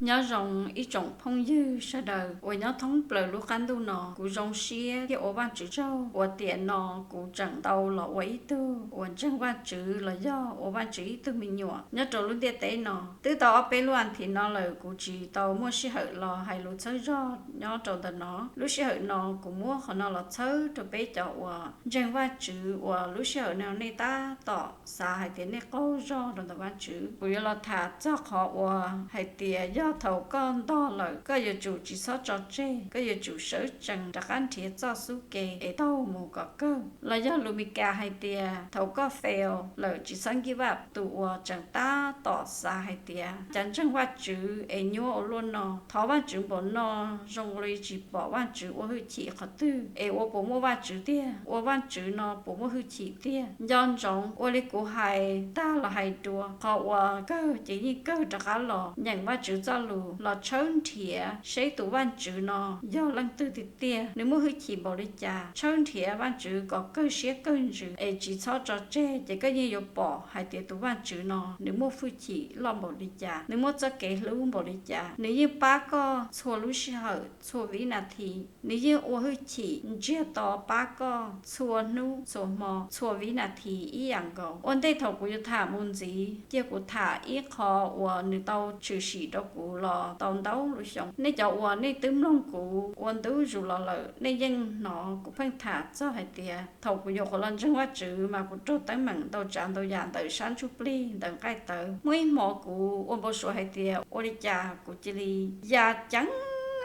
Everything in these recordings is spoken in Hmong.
Nyob zoo ib tsoom phooj ywg sawv daws uas nyob thoob plaws lub qab ntuj no, kuv zoo siab thiab ua Vajtswv tsaug uas tiam no kuv tseem tau los ua ib tug uas ntseeg Vajtswv los yog ua Vajtswv ib tug me nyuam nyob rau lub ntiaj teb no. Twb tau ob peb lub as thiv no lawm kuv tsis tau muaj sij hawm los hais lus txhawb zog nyob rau ntawm no. Lub sij hawm no kuv muab qhov no los txhawb rau peb cov uas ntseeg Vajtswv uas lub sij hawm no nej tab tom xav hais tias nej qaug zog rau ntawm Vajtswv. Kuv yuav los tham txog qhov uas hais tias yog thaum koj ntog lawm koj yuav tsum tsis txhob tso tseg, koj yuav tsum sawv tsees rov qab nrhiav txoj xub ke es taug mus kom kawg. Los yog lus Meskas hais tias thaum koj fail lawm tsis txhob give up. Tus uas tseem tab tom xav hais tias cas ntseeg Vajtswv es nyuaj ua luaj no, thov Vajtswv npaum no zoo li tsis pom Vajtswv ua hwj chim qhov twg es ua puas muaj Vajtswv tiag, ua Vajtswv no puas muaj hwj chim tiag. Nco ntsoov ua li kuv hais tag los hais dua, qhov uas kawg ces yeej kawg rov qab los nyeem Vajtswv txoj lus los tshawb nrhiav seb tus Vajtswv no yog leej twg tiag tiag, nws muaj hwj chim npaum li cas. Tshawb nrhiav Vajtswv kom kawg siab kawg ntsws es tsis txhob tso tseg ces koj yeej yuav pom hais tias tus Vajtswv no nws muaj hwj chim loj npaum li cas, nws muaj txoj kev hlub npaum li cas. Nws yeej pab koj txhua lub sij hawm, txhua viv nas this. Nws yeej ua hwj chim ntsiag to pab koj txhua hnub txhua hmo txhua viv nas this ib yam nkaus. Ua ntej thaum kuv yuav tham mus ntxiv, cia kuv tham ib qho uas nws tau tshwm sim rau kuv los tau ntau lub xyoo. Nej cov uas nej twb mloog kuv ua ntu zus los lawm, nej yeej hnov kuv pheej tham txog hais tias thaum kuv nyuam qhuav los ntseeg Vajtswv mas kuv raug teeb meem ntau tsav ntau yam ntawm sab ntsuj plig ntawm nqaij tawv. Muaj ib hmo kuv ua npau suav hais tias ua li cas kuv cia li ya ceev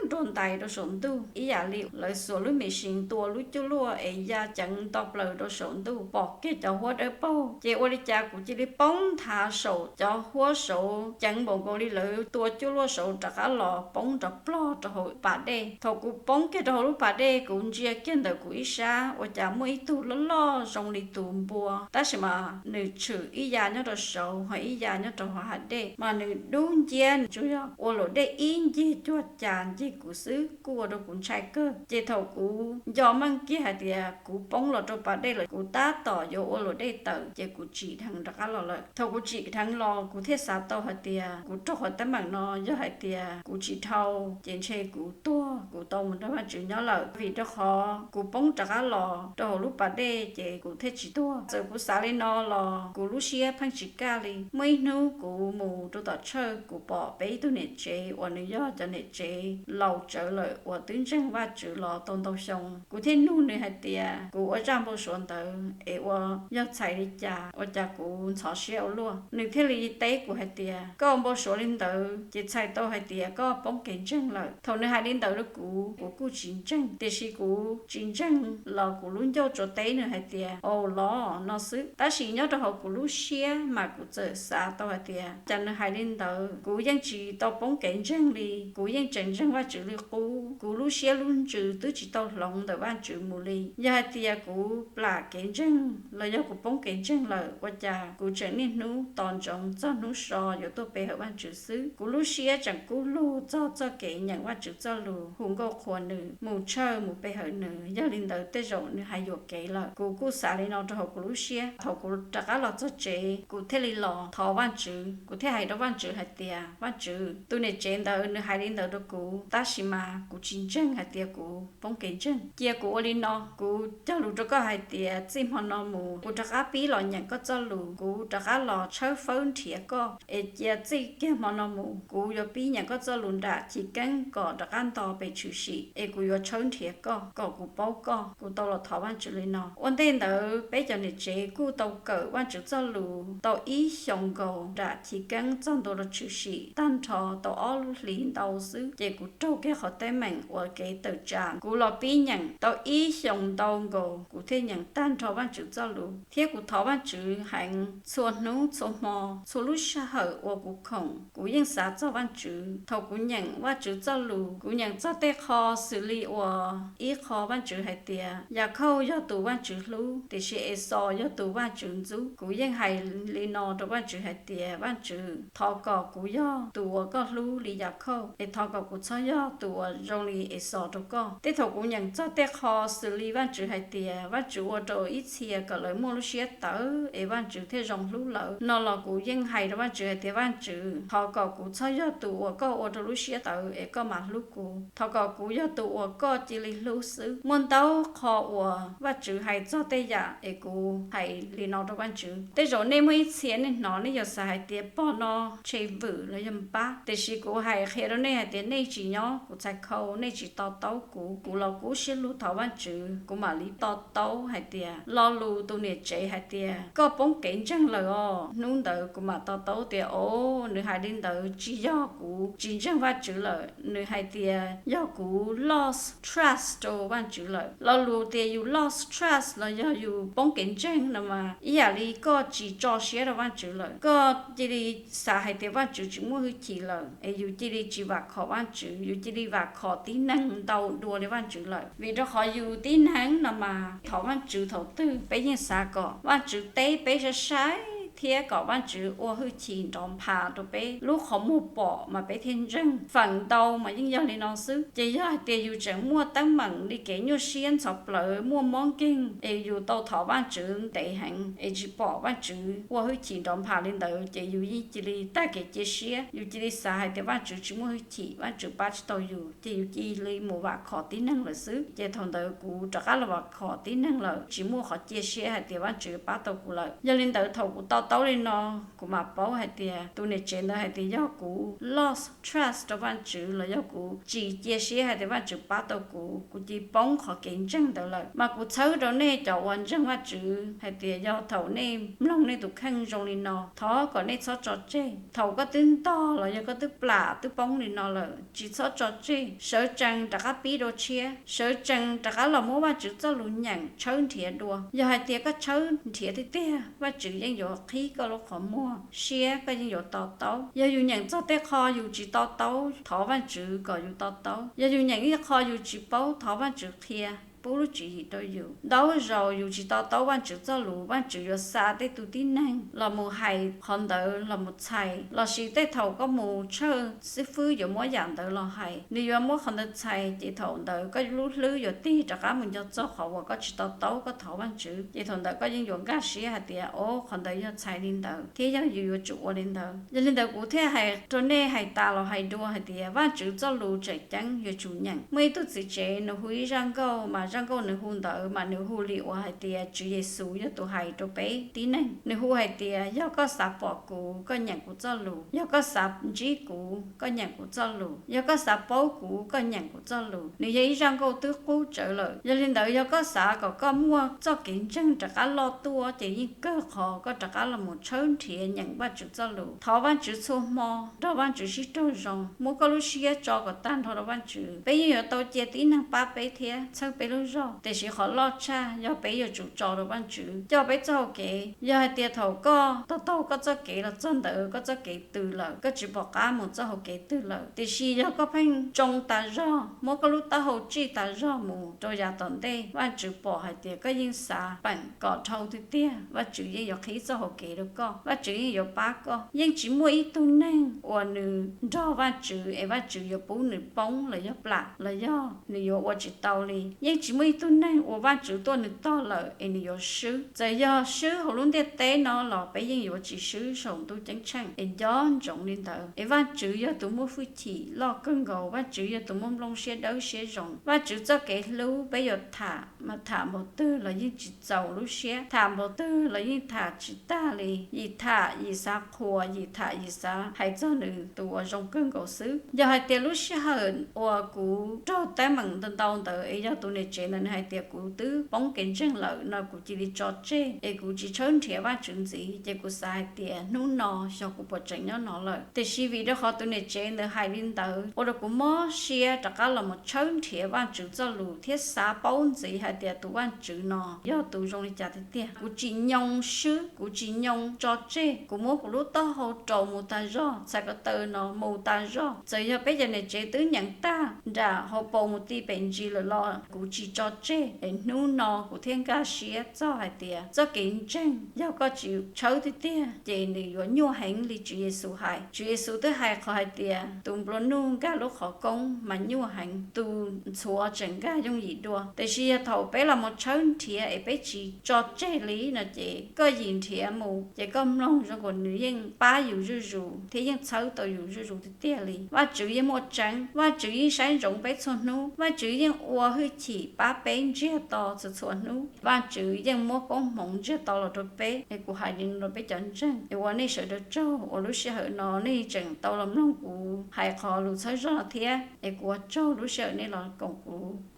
dua ntais rau saum ntuj ib yam li lawv xuas lub machine tua lub cuaj luaj es ya ceev nto plaws rau saum ntuj pom kiag cov huab dawb paug. Ces ua li cas kuv cia li poob nthav saum cov huab saud ceev npaum nkaus li lawv tua cuaj luaj saud rov qab los poob nrov plog rau hauv pas dej. Thaum kuv poob kiag rau hauv lub pas dej kuv ntsia kiag ntawm kuv ib sab ua cas muaj ib tug loj loj zoo li tus npua, tab sis mas nws tshwm ib ya nyob rau saud ho ib ya nyob rau hauv hav dej, mas nws dub nciab tsuas yog ua luam dej ib ncig cuag cas ncig kuv xwb, kuj ua rau kuv ntshai kawg. Ces thaum kuv nco meej kiag hais tias kuv poob los rau pas dej lawm, kuv tab tom yuav ua luam dej tawm ces kuv tsim dheev rov qab los lawm. Thaum kuv tsim dheev los kuv thiaj xav tau hais tias kuv raug qhov teeb meem no yog hais tias kuv tsis dhau ces ntshe kuv tuag kuv tau mus nrog Vajtswv nyob lawm, vim rau qhov kuv poob rov qab los rau hauv lub pas dej ces kuv thiaj tsis tuag. Txawm kuv xav li no los kuv lub siab pheej tsis kaj li. Muaj ib hnub kuv mus rau tom church kuv pom peb ib tug niam tsev uas nws yog cov niam tsev laus tsawv lawm uas twb ntseeg Vajtswv los tau ntau xyoo. Kuv thiaj nug nws hais tias kuv ua zaj npau suav ntawd es ua yog txhais li cas ua cas kuv ntxhov siab ua luaj. Nws thiaj li teb kuv hais tias koj ua npau suav li ntawd ces txhais tau hais tias koj poob kev ntseeg lawm. Thaum nws hais li ntawd rau kuv, kuv kuj tsis ntseeg, tiam sis kuv tsis ntseeg los kuv lub ncauj tsuas teb nws hais tias au los no xwb. Tab sis nyob rau hauv kuv lub siab mas kuv txawm xav tau hais tias cas nws hais li ntawd, kuv yeej tsis tau poob kev ntseeg li, kuv yeej tseem ntseeg Vajtswv li qub. Kuv lub siab lub ntsws twb tsis tau hloov ntawm Vajtswv mus li. Yog hais tias kuv plam kev ntseeg los yog kuv poob kev ntseeg lawm ua cas kuv tseem niaj hnub tos ntsoov txog hnub so yuav tuaj pe hawm Vajtswv xwb. Kuv lub siab tseem kub lug txog txoj kev nyeem Vajtswv txoj lus, hu nkauj qhuas nws, mus church mus pe hawm nws. Yog li ntawd tej zaum nws hais yuam kev lawm. Kuv kuj xav li no rau hauv kuv lub siab. Thaum kuv rov qab los txog tsev kuv thiaj li los thov Vajtswv, kuv thiaj hais rau Vajtswv hais tias Vajtswv, tus niam tsev ntawd nws hais li ntawd rau kuv, tab sis mas kuv tsis ntseeg hais tias kuv poob kev ntseeg. Cia kuv ua li no, kuv cog lus rau koj hais tias txij hmo no mus kuv rov qab pib los nyeem koj txoj lus, kuv rov qab los tshawb fawb nrhiav koj, es cia txij kiag hmo no mus kuv yuav pib nyeem koj txoj lus nram chiv keeb kom rov qab nto pem tshwm sim, es kuv yuav tshawb nrhiav koj kom kuv paub koj. Kuv tau los thov Vajtswv li no. Ua ntej ntawd peb cov niam tsev kuj tau kawm Vajtswv txoj lus tau ib xyoos nkaus nram chiv keeb txog ntua rau tshwm sim tag nrho tau ob lub hlis ntau xwb, ces kuv raug kiag qhov teeb meem uas kev tawm tsam. Kuv los pib nyeem tau ib xyoos ntau nkaus kuv thiaj nyeem tag nrho Vajtswv txoj lus, thiab kuv thov Vajtswv heev txhua hnub txhua hmo. Txhua lub sij hawm uas kuv khoom kuv yeej xav txog Vajtswv. Thaum kuv nyeem Vajtswv txoj lus kuv nyeem txog tej qho xws li uas ib qho Vajtswv hais tias Yakhauj yog tus Vajtswv hlub, tiam sis Exaus yog tus Vajtswv ntxub. Kuv yeej hais li no rau Vajtswv hais tias Vajtswv, thov kom kuv yog tus uas koj hlub li Yakhauj, es thov kom kuv txhob yog tus uas zoo li Exaus rau koj. Tej thaum kuv nyeem txog tej qho xws li Vajtswv hais tias Vajtswv ua rau ib txhia kom lawv muaj lub siab tawv es Vajtswv thiaj zoo hlub lawv no los kuv yeej hais rau Vajtswv hais tias Vajtswv, thov kom kuv txhob yog tus uas koj ua rau lub siab tawv es koj mam hlub kuv. Thov kom kuv yog tus uas koj cia li hlub xwb. Muaj ntau qho uas Vajtswv hais txog tej yam es kuv hais li no rau Vajtswv. Tej zaum nej muaj ib txhia nej hnov nej yuav xav hais tias pog no tshe vwm los yog npab, tiam sis kuv hais qhia rau nej hais tias nej tsis nyob kuv txhais khau, nej tsis to taub kuv, kuv los kub siab lug thov Vajtswv kuv mam li to taub hais tias lo lus tus niam tsev hais tias koj poob kev ntseeg lawm os, hnub ntawd kuv mam to taub tias o, nws hais li ntawd tsis yog kuv tsis ntseeg Vajtswv lawm, nws hais tias yog kuv lost trust rau Vajtswv lawm. Lo lus tias yus lost trust los yog yus poob kev ntseeg no mas ib yam li koj tsis tso siab rau Vajtswv lawm, koj cia li xav hais tias Vajtswv tsis muaj hwj chim lawm, es yus cia li tsis vam khom Vajtswv, yus cia li vam khom tib neeg ntau dua li Vajtswv lawm. Vim rau qhov yus tib neeg no mas thov Vajtswv thaum twg peb yeej xav kom Vajtswv teb peb saib saib thiab kom Vajtswv ua hwj chim nrov npha rau peb lub qhov muag pom mas peb thiaj ntseeg. Feem ntau mas yeej yog li no xwb. Ces yog hais tias yus tseem muaj teeb meem li kev nyuaj siab ntxhov plawv, muaj mob nkeeg, es yus tau thov Vajtswv ntev heev es tsis pom Vajtswv ua hwj chim nrov npha li ntawd, ces yus yeej cia li tag kev cia siab, yus cia li xav hais tias Vajtswv tsis muaj hwj chim, Vajtswv pab tsis tau yus, ces yus cia li mus vam khom tib neeg lawm xwb. Ces thaum ntawd kuv rov qab los vam khom tib neeg lawm, tsis muaj qhov cia siab hais tias Vajtswv pab tau kuv lawm. Yog li ntawd thaum kuv to taub li no, kuv mam paub hais tias tus niam tsev ntawd hais tias yog kuv lost trust rau Vajtswv los yog kuv tsis cia siab hais tias Vajtswv pab tau kuv, kuv cia li poob qhov kev ntseeg ntawd lawm. Mas kuv txhawb rau nej cov uas ntseeg Vajtswv hais tias yog thaum nej mloog nej tus kheej zoo li no, thov kom nej txhob tso tseg. Thaum koj twb ntog los yog koj twb plam twb poob li no lawm, tsis txhob tso tseg, sawv tsees rov qab pib dua tshiab, sawv tsees rov qab los muab Vajtswv txoj lus nyeem tshawb nrhiav dua. Yog hais tias koj tshawb nrhiav tiag tiag, Vajtswv yeej yuav qhib koj lub qhov muag siab, koj yeej yuav to taub. Yog yus nyeem txog tej qho yus tsis to taub, thov Vajtswv kom yus to taub. Yog yus nyeem ib qho yus tsis paub, thov Vajtswv qhia, pub lub tswv yim rau yus. Ntau zaus yus tsis to taub Vajtswv txoj lus, Vajtswv yuav xa tej tus tib neeg los mus hais qhov ntawd los mus txhais, lossis tej thaum koj mus tshawj xib fwb yuav muab yam ntawd los hais, nws yuav muab qhov ntawd txhais, ces thaum ntawd koj lub hlwb yuav tig rov qab mus nco txog qhov uas koj tsis to taub koj thov Vajtswv, ces thaum ntawd koj yeej yuav nkag siab hais tias o, qhov ntawd yog txhais li ntawd thiab yog yus yuav tsum ua li ntawd. Yog li ntawd kuv thiaj hais rau nej hais tas los hais dua hais tias Vajtswv txoj lus tseem ceeb yuav tsum nyeem. Muaj ib tug txiv tsev nws hu ib zaj nkauj, mas zaj nkauj nws hu ntawd mas nws hu li uas hais tias Tswv Yexus yog tus hais rau peb tib neeg. Nws hu hais tias yog koj xav pom kuv, koj nyeem kuv txoj lus; yog koj xav ntsib kuv, koj nyeem kuv txoj lus; yog koj xav paub kuv, koj nyeem kuv txoj lus. Nws yog ib zaj nkauj twb qub tsawv lawm. Yog li ntawd yog koj xav kom koj muaj txoj kev ntseeg rov qab loj tuaj ces yeej kawg qhov koj rov qab los mus tshawb nrhiav nyeem Vajtswv txoj lus. Thov Vajtswv txhua hmo, nrog Vajtswv sib raug zoo, muab koj lub siab tso kom tag nrho rau Vajtswv. Peb yeej yuav tau cia tib neeg pab peb thiab txhawb peb lub zog, tiam sis qhov loj tshaj yog peb yuav tsum tso rau Vajtswv coj peb txoj hau kev. Yog hais tias thaum koj taug taug koj txoj kev los txog ntawd koj txoj kev tws lawm, koj tsis pom qab mus txoj hau kev twg lawm, tiam sis yog koj pheej tsoo tas zog, muab koj lub taub hau tsij tas zog mus rau yav tom ntej, Vajtswv pom hais tias koj yeej xav peem kom dhau tiag tiag, Vajtswv yeej yuav qhib txoj hau kev rau koj, Vajtswv yeej yuav pab koj. Yeej tsis muaj ib tug neeg uas nws nrog Vajtswv es Vajtswv yuav pub nws poob los yog plam los yog nws yuav ua tsis tau li. Yeej tsis muaj ib tug neeg uas Vajtswv tuaj nws tog lawm es nws yuav swb. Txawm yog swb hauv lub ntiaj teb no los peb yeej yuav tsis swb saum ntuj ceeb tsheej es nco ntsoov li ntawd. Es Vajtswv yog tus muaj hwj chim loj kawg nkaus, Vajtswv yog tus muaj nplooj siab dawb siab zoo. Vajtswv txoj kev hlub peb yuav tham mas tham npaum twg los yeej tsis txaus lub siab, tham npaum twg los yeej tham tsis tag li. Yim tham yim xav qhuas, yim tham yim xav hais txog nws tus uas zoo kawg nkaus xwb. Yog hais tias lub sij hawm uas kuv raug teeb meem ntau ntau ntawd es yog tus niam tsev ntawd nws hais tias kuv twb poob kev ntseeg lawm no kuv cia li tso tseg es kuv tsis tshawb nrhiav Vajtswv ntxiv, ces kuv xav hais tias hnub no xyov kuv puas tseem nyob no lawm. Tiam sis vim rau qhov tus niam tsev ntawd hais li ntawd ua rau kuv mob siab rov qab los mus tshawb nrhiav Vajtswv txoj lus thiab xav paub ntxiv hais tias tus Vajtswv no yog tus zoo li cas tiag tiag. Kuv tsis nyoo swb, kuv tsis nyoo tso tseg, kuv muab kuv lub taub hau rau mus tas zog, txhais ko taw no mus tas zog. Txawm yog peb cov niam tsev twb nyeem tag nram hauv paus mus ti pem ntsis lawm los kuv tsis tsis tso tseg. Es hnub no kuv thiaj nkag siab txog hais tias txoj kev ntseeg yog koj tsis tshawb tiag tiag ces nws yuav nyuaj heev li Tswv Yexus hais. Tswv Yexus twb hais qhov hais tias tus nplua nuj nkag lub qhov koob mas nyuaj heev, tus ntxhuav tseem nkag yooj yim dua. Tiam sis yog thaum peb los mus tshawb nrhiav es peb tsis tso tseg li no ces koj yim nrhiav mus ces koj mloog zoo nkaus nws yeej pab yus zuj zus thiab yeej txhawb tau yus zuj zus tiag tiag li. Vajtswv yeej muaj tseeb, Vajtswv yeej saib ntsoov peb txhua hnub, Vajtswv yeej ua hwj chim pab peb ntsiag to txhua txhua hnub. Vajtswv yeej muab koob hmoov ntsiag to los rau peb. Es kuv hais li no rau peb cov ntseeg, es ua nej sawv daws tsaug uas lub sij hawm no nej tseem tau los mloog kuv hais qhov lus txhawb zog no thiab. Es kuv ua tsaug lub sij hawm nej los koom kuv